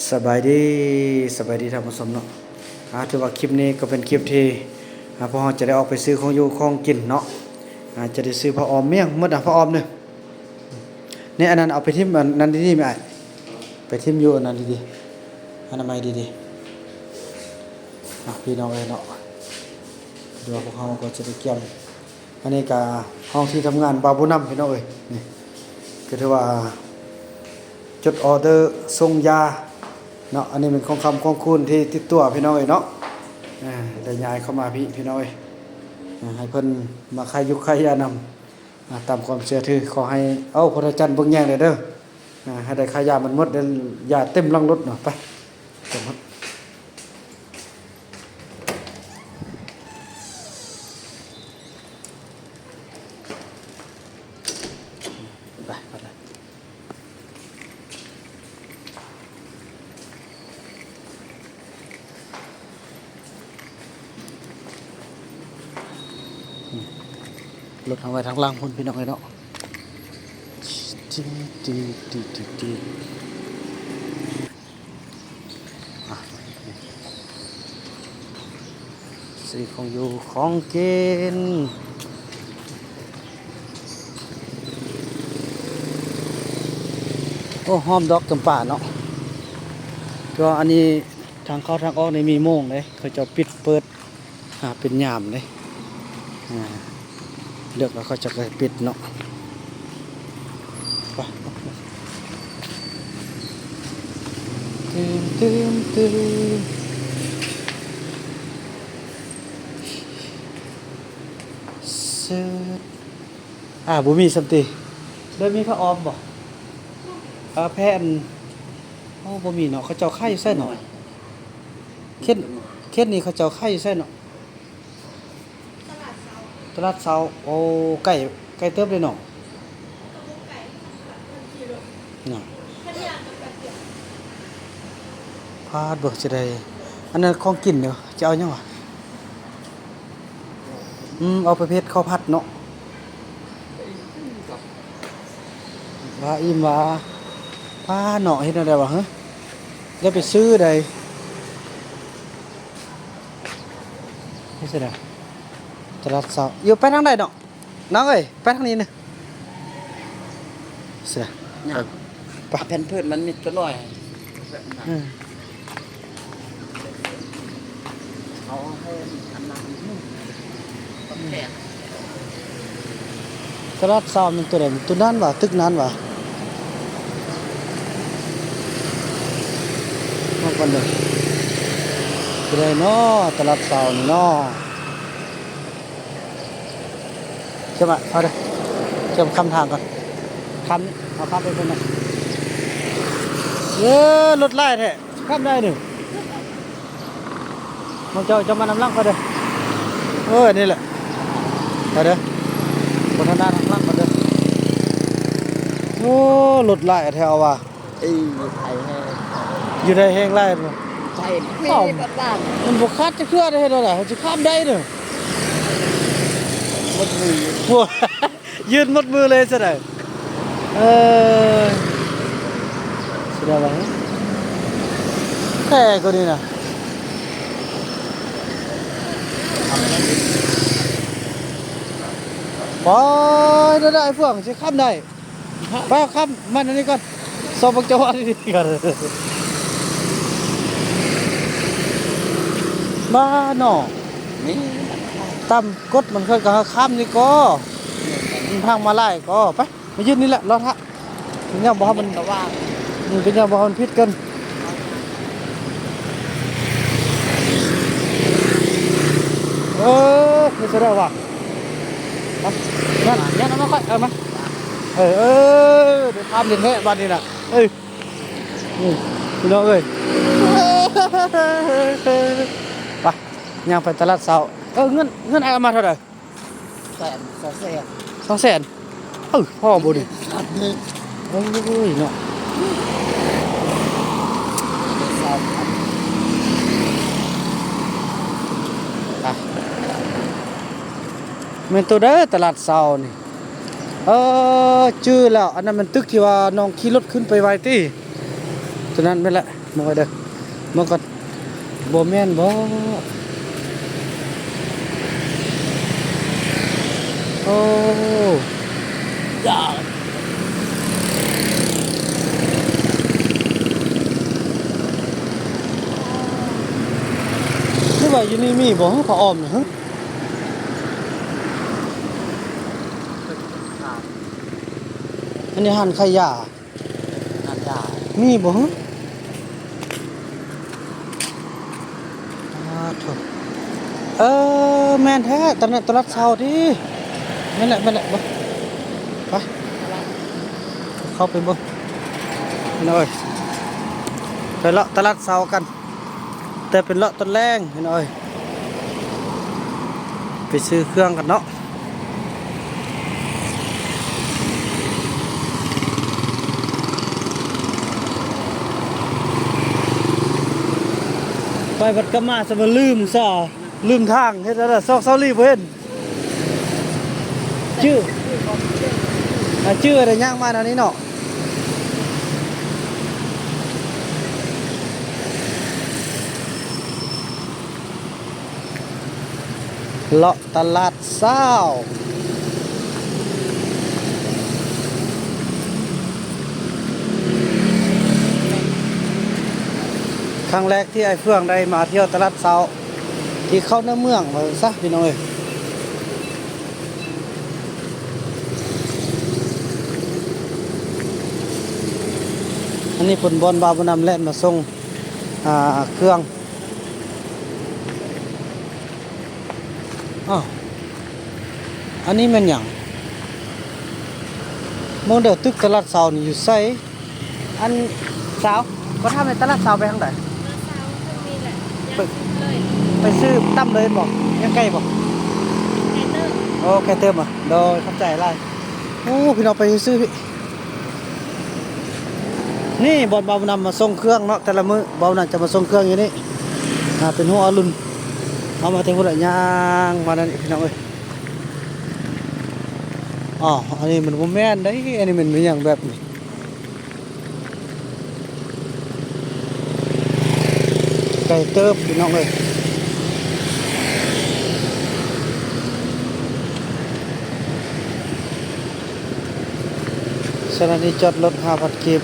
ສະບາຍດີ ສະບາຍດີທ່ານຜູ້ຊົມເນາະ. ອ່າ ຖືວ່າຄລິບນີ້ກໍເປັນຄລິບທີ່ ອ່າ ພວກເຮົາຈະໄດ້ອອກໄປຊື້ຂອງຢູ່ຂອງກິນເນາະ. ອ່າ ຈະໄດ້ຊື້ຜ້າອ້ອມ ມີຫຍັງໝົດນະ ຜ້າອ້ອມນີ້ ນີ້ ອັນນັ້ນເອົາໄປຖິ້ມ ອັນນັ້ນດີໆ ແມ່ອ້າຍ ໄປຖິ້ມຢູ່ອັນນັ້ນດີໆ ອະນາໄມດີໆ. ອ່າ ພີ່ນ້ອງເອີຍເນາະ ດຽວພວກເຮົາກໍຈະໄດ້ກຽມ ອັນນີ້ກະຫ້ອງທີ່ທຳງານບ່າວບຸນນຳ ພີ່ນ້ອງເອີຍ. ນີ້ກໍຖືວ່າຈົດອໍເດີສົ່ງຢາເນາະ. ອັນນີ້ແມ່ນຂອງຄຳຂອງຄູນທີ່ຕິດຕົວ ພີ່ນ້ອງເອີຍເນາະ. ອ່າ ໄດ້ຍ້າຍເຂົ້າມາພີ້ ພີ່ນ້ອງເອີຍ. ອ່າ ໃຫ້ເພິ່ນມາຂາຍຢູກຂາຍຢານຳ ອ່າ ຕາມຄວາມເຊື່ອຖື. ຂໍໃຫ້ ເອົາ ພະຈັນເບິ່ງແຍງແດ່ເດີ. ອ່າ ໃຫ້ໄດ້ຄ່າຢາມັນໝົດເດີ ຢາເຕັມຫຼັງລົດເນາະ. ໄປ ເຕັມໝົດ. ໄປ ໄປ ໄປ. ລົດເອົາໄວ້ທາງຫຼັງພຸ້ນ ພີ່ນ້ອງເອີຍເນາະ. ຊື້ຂອງຢູ່ຂອງກິນ. ໂອ້ ຫອມດອກຈຳປາເນາະ. ແຕ່ວ່າອັນນີ້ທາງເຂົ້າທາງອອກນີ້ມີໂມງເດ້ ເຂົາເຈົ້າປິດເປີດ ອ່າ ເປັນຍາມເດ້. ອ່າ ເລິກແລ້ວເຂົາເຈົ້າກໍປິດເນາະ. ໄປ ຕື່ມ ຕື່ມ ຕື່ມ ຊືດ. ອ່າ ບໍ່ມີຊ້ຳຕິ. ໂດຍມີຜ້າອ້ອມບໍ່? ເອີ ແຜ່ນ ໂອ້ ບໍ່ມີເນາະ. ເຂົາເຈົ້າຂາຍຢູ່ໃສເນາະ? ເຂດ ເຂດນີ້ເຂົາເຈົ້າຂາຍຢູ່ໃສເນາະ? ຕະຫຼາດເຊົ້າ. ໂອ້ ໃກ້ ໃກ້ເຕີບເດ້ເນາະ. ເນາະ ພາດເບິ່ງຊິໄດ້ ອັນນັ້ນຂອງກິນເດີ ຈະເອົາຫຍັງວະ? ອືມ ເອົາປະເພດເຂົ້າຜັດເນາະ. ວ່າອີ່ມວ່າ ປ້າເນາະ ເຮັດແນວໃດວະ? ເຮີ ໄດ້ໄປຊື້ໃດ ເຮັດຈັ່ງໃດ? ຕະຫຼາດເຊົ້າ ຢູ່ໄປທາງໃດເນາະ? ນ້ອງເອີຍ ໄປທາງນີ້ນະ. ເສືອ ຍ່າງ ໄປ ເອົາແຜ່ນເພີດມັນມີຕົວນ້ອຍ. ເອີ ເອົາໃຫ້ອັນນັ້ນ ຕະຫຼາດເຊົ້າແມ່ນຕົວໃດ? ຕົວນັ້ນຫວາ? ຕຶກນັ້ນຫວາ? ມາກ່ອນເດີ ຕົວໃດເນາະ ຕະຫຼາດເຊົ້ານີ້ເນາະ? ເຂົ້າມາ ເຂົ້າເດີ ເຂົ້າມາຄຳທາງກ່ອນ ຄຳນີ້ ເອົາຄຳໄປເບິ່ງນະ. ເອີ ລົດຫຼາຍແທ້ ຄຳໃດນີ້? ມາ ເຈົ້າ ເຈົ້າມານຳຫຼັງຂ້ອຍເດີ. ເອີ ນີ້ແຫຼະ ໄປເດີ ຄົນທາງໜ້າທາງຫຼັງກ່ອນເດີ. ໂອ້ ລົດຫຼາຍແທ້ວ່າ. ເອີ ໄປແຮງ ຢູ່ໃນແຮງຫຼາຍບໍ່? ໃຊ່ ເອົ້າ ມັນບໍ່ຂາດຈັກເທື່ອເດ້ ເຮັດແນວໃດເຮົາຊິຂ້າມໄດ້ເດີ? ໝົດມື ໂອ້ ຢືນໝົດມືເລີຍຊະໄດ໋. ເອີ ຊິໄດ້ວ່າແທ້ກວ່ານີ້ນະ. ປອຍ ໄດ້ ໄດ້ ເຟືອງ ຊິຂ້າມໄດ້. ໄປເອົາຄຳມັນອັນນີ້ກ່ອນ ຊອບບັກຈະວອນນີ້ກ່ອນ. ບ້າເນາະ ນີ້ ຕາມກົດມັນເພິ່ນກໍໃຫ້ຄຳນີ້ກໍ ມັນທາງມາລາຍກໍ. ໄປ ມາຢືນນີ້ແຫຼະ ລໍຖ້າ ເປັນຫຍັງບໍ່ໃຫ້ມັນ ມັນກໍວ່າງ ອືມ ເປັນຫຍັງບໍ່ໃຫ້ມັນຜິດກັນ. ເອີ ຄືຊິໄດ້ວ່າ ມາ ຍັນ ຍັນເອົາມາ ຂ້ອຍເອົາມາ. ເອີ ເອີ ໄດ້ຄຳແທ້ໆ ບາດນີ້ນະ. ເອີ ນີ້ ພີ່ນ້ອງເອີຍ ໄປ ຍ່າງໄປຕະຫຼາດເຊົ້າ. ເອີ ເງິນ ເງິນອ້າຍເອົາມາເທົ່າໃດ? ແສນ ສອງແສນ ສອງແສນ. ເອີ ພໍບໍ່ນີ້? ເອີຍເນາະ ສາມພັນ ອ່ະ ແມ່ນໂຕໃດຕະຫຼາດເຊົ້ານີ້? ເອີ ຈື່ແລ້ວ ອັນນັ້ນແມ່ນຕຶກທີ່ວ່ານ້ອງຂີ່ລົດຂຶ້ນໄປໄຫວ້ຕິ ໂຕນັ້ນແມ່ນແຫຼະ. ມອງໄວ້ເດີ ມອງກ່ອນ ບໍ່ແມ່ນບໍ່? ໂອ້ ຢາກ ຫຼືວ່າຢູ່ນີ້ມີບໍ່ ຜ້າອ້ອມນະ? ອັນນີ້ຮ້ານຂາຍຢາ ອັນດາ ມີບໍ່ຫື? ອາ ໂທ້ ເອີ ແມ່ນແທ້ ຕະຫຼາດ ຕະຫຼາດເຊົ້າຕິ ແມ່ນແຫຼະ ແມ່ນແຫຼະ ເບິ່ງ ໄປ ເຂົ້າໄປເບິ່ງ ນ້ອຍ ໄປເລາະຕະຫຼາດເຊົ້າກັນ. ແຕ່ເປັນເລາະຕອນແລງພີ່ນ້ອງເອີຍ ໄປຊື້ເຄື່ອງກັນເນາະ ໄປບັດກັບມາຊະມາລືມຊະ ລືມທາງ ເຮັດແນວໃດ ຊອກເຊົາຫຼີ່ບໍ່ເຫັນ. ຈື່ ອ່າ ຈື່ໄດ້ຍ່າງມາແນວນີ້ເນາະ ເລາະຕະຫຼາດເຊົ້າ ຄັ້ງແລກທີ່ອ້າຍເຟືອງໄດ້ມາທ່ຽວຕະຫຼາດເຊົ້າ ທີ່ເຂົ້າໃນເມືອງວ່າຊັ້ນຊະ ພີ່ນ້ອງເອີຍ. ອັນນີ້ເປັນບ່ອນບ່າວບຸນນຳແລ່ນມາສົ່ງ ອ່າ ເຄື່ອງ. ອ້າວ ອັນນີ້ແມ່ນຫຍັງ? ເບິ່ງເດີ ຕຶກຕະຫຼາດເຊົ້ານີ້ຢູ່ໃສ? ອັນ ສາວ ຂໍຖາມແດ່ ຕະຫຼາດເຊົ້າໄປທາງໃດ? ຕະຫຼາດເຊົ້າທາງນີ້ແຫຼະ ໄປ ຍ່າງຂຶ້ນເລີຍ ໄປຊື້ຕຳເລີຍແມ່ນບໍ່? ຍັງໄກບໍ່? ໄກເຕີບ ໂອ້ ໄກເຕີບບໍ? ໂດຍ ຂອບໃຈຫຼາຍ. ໂອ້ ພີ່ນ້ອງ ໄປຊື້ພີ້ ນີ້ບ່ອນບ່າວບຸນນຳມາສົ່ງເຄື່ອງເນາະ ແຕ່ລະມື້ບ່າວບຸນນຳຈະມາສົ່ງເຄື່ອງຢູ່ນີ້ ອ່າ ເປັນຫົວອະລຸນ ເອົາມາແຕ່ພຸ້ນລະ ຍ່າງມານັ້ນອີກ ພີ່ນ້ອງເອີຍ. ອ້າວ ອັນນີ້ມັນບໍ່ແມ່ນເດ້ ອັນນີ້ມັນແມ່ນຫຍັງແບບນີ້? ໄກເຕີບ ພີ່ນ້ອງເອີຍ. ສະຖານີຈອດລົດ ຫ້າພັນກີບ.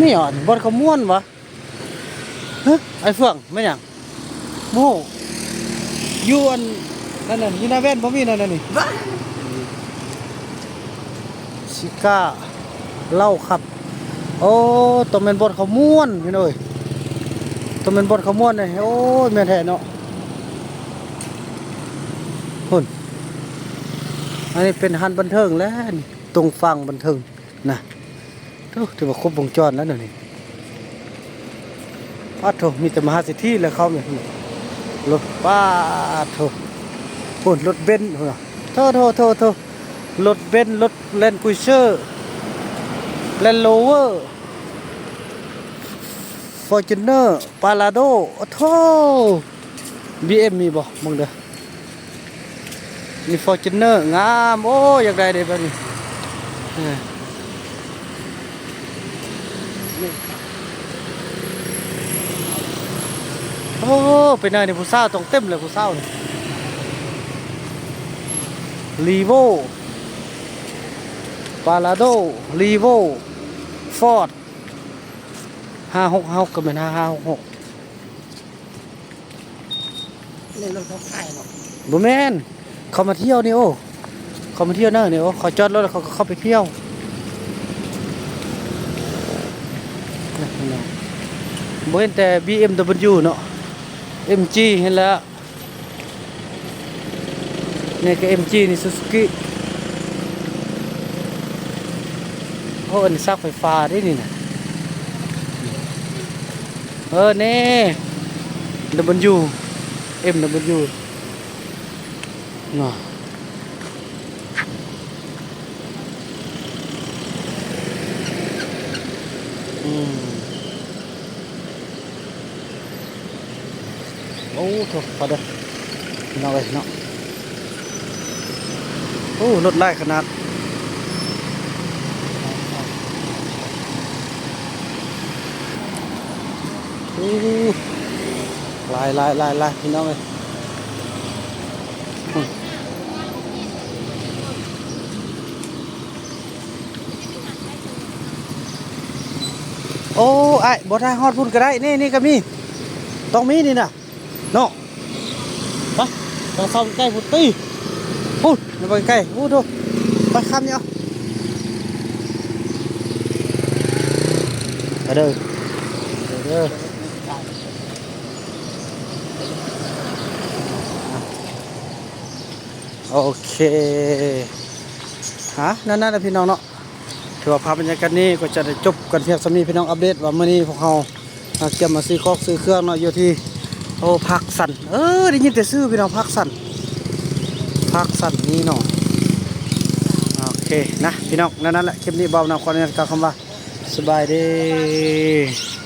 ນີ້ຫຍັງ ບ່ອນເຂົາມ່ວນຫວາ? ຮະ ອ້າຍເຟືອງ ແມ່ນຫຍັງ? ໂອ້ ຢູ່ອັນນັ້ນນະ ຢູ່ໜ້າແວ່ນບໍ່ມີນັ້ນນະນີ້ ຊິກ້າ ເຫຼົ້າຄັບ. ໂອ້ ຕ້ອງແມ່ນບ່ອນເຂົາມ່ວນພີ່ນ້ອງເອີຍ ຕ້ອງແມ່ນບ່ອນເຂົາມ່ວນນີ້. ໂອ້ຍ ແມ່ນແທ້ເນາະ ພຸ້ນ ອັນນີ້ເປັນຮ້ານບັນເທີງແຫຼະນີ້ ຕົງຝັ່ງບັນເທີງນະ. ໂອ້ ຖືວ່າຄົບວົງຈອນແລ້ວດຽວນີ້. ປາດໂທ້ ມີແຕ່ມະຫາເສດຖີແຫຼະເຂົານີ້ ລົດ ປາດໂທ້ ພຸ້ນ ລົດເບັນພຸ້ນນະ ໂທ້ໆໆ ລົດເບັນ ລົດແລນຄຣູເຊີ ແລນໂຣເວີ ຟໍຈູນເນີ ປາລາໂດ ໂອ້ໂທ້ ບີເອັມມີບໍ່? ເບິ່ງເດີ ມີຟໍຈູນເນີ ງາມ. ໂອ້ ຢາກໄດ້ເດ້ແບບນີ້ ເອີ ໂອ້ ໄປໜ້ານີ້ຜູ້ສາວຕ້ອງເຕັມເລີຍ ຜູ້ສາວນີ້ ຣີໂວ້ ປາລາໂດ ຣີໂວ້ ຟອດ ຫ້າຫົກຫ້າຫົກ ກໍແມ່ນຫ້າຫ້າຫົກຫົກ. ນີ້ລົດເຂົາຂາຍເນາະ ບໍ່ແມ່ນ ເຂົາມາທ່ຽວນີ້ ໂອ້ ເຂົາມາທ່ຽວເນີນີ້ ໂອ້ ເຂົາຈອດລົດແລ້ວເຂົາກໍເຂົ້າໄປທ່ຽວ. ນີ້ພີ່ນ້ອງ ບໍ່ເຫັນແຕ່ບີເອັມດັບເບິນຢູເນາະ ເອັມຈີ ເຫັນແລ້ວ. ນີ້ກໍເອັມຈີ ນີ້ຊູຊູກິ ໂອ້ ອັນນີ້ຊັກໄຟຟ້າເດ້ນີ້ນະ ເອີ ນີ້ ດັບເບິນຢູ ເອັມດັບເບິນຢູ ເນາະ ອືມ. ໂອ້ ໂທ້ ຂໍເດີ ພີ່ນ້ອງເອີຍເນາະ ໂ ໂອ້ ລົດຫຼາຍຂະໜາດ. ໂອ້ ຫຼາຍໆໆໆ ພີ່ນ້ອງເອີຍ. ໂອ້ ອ້າຍ ບໍ່ຖ້າຮອດພຸ້ນກໍໄດ້. ນີ້ ນີ້ກໍມີ ຕ້ອງມີນີ້ນະ ເນາະ. ໄປ ຕ້ອງເຊົາໃກ້ພຸ້ນຕິ ພຸ້ນ ໄປໃກ້ ໂອ້ໂດ ໄປຂ້າມນີ້ເອົາ ໄປເດີ ໄປເດີ. ໂອເຄ ຮະ ນັ້ນໆ ແຫຼະ ພີ່ນ້ອງເນາະ. ຖືວ່າພາບບັນຍາກາດນີ້ກໍຈະໄດ້ຈົບກັນພຽງສ່ຳນີ້ ພີ່ນ້ອງ. ອັບເດດວ່າມື້ນີ້ພວກເຮົາ ມາກຽມມາຊື້ຄອກຊື້ເຄື່ອງເນາະ ຢູ່ທີ່ ໂອ້ ພາກສັນ. ເອີ ໄດ້ຍິນແຕ່ຊື່ ພີ່ນ້ອງ ພາກສັນ ພາກສັນນີ້ເນາະ. ໂອເຄນະ ພີ່ນ້ອງ ນັ້ນໆ ແຫຼະ. ຄລິບນີ້ບ່າວນຳຂໍອະນຸຍາດກ່າວຄຳວ່າ ສະບາຍດີ.